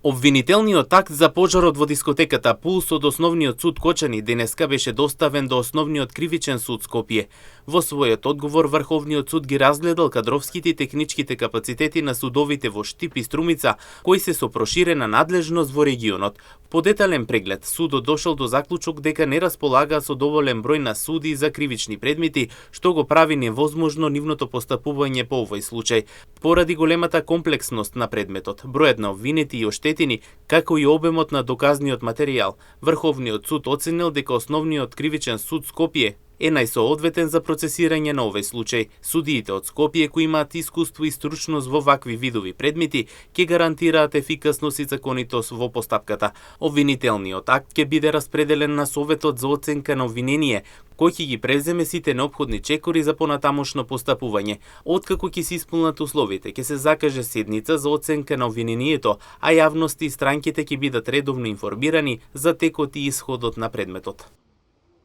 Обвинителниот акт за пожарот во дискотеката Пулс од Основниот суд Кочани денеска беше доставен до Основниот кривичен суд Скопје. Во својот одговор Врховниот суд ги разгледал кадровските и техничките капацитети на судовите во Штип и Струмица, кои се со проширена надлежност во регионот. По детален преглед, судот дошол до заклучок дека не располага со доволен број на суди за кривични предмети, што го прави невозможно нивното постапување по овој случај. Поради големата комплексност на предметот, бројот на обвинети и оштетени, како и обемот на доказниот материјал, Врховниот суд оценил дека Основниот кривичен суд Скопје е најсоодветен за процесирање на овој случај. Судиите од Скопје кои имаат искуство и стручност во вакви видови предмети ќе гарантираат ефикасност и законитост во постапката. Обвинителниот акт ќе биде распределен на Советот за оценка на обвинение, кој ќе ги преземе сите неопходни чекори за понатамошно постапување. Откако ќе се исполнат условите, ќе се закаже седница за оценка на обвинението, а јавноста и странките ќе бидат редовно информирани за текот и исходот на предметот.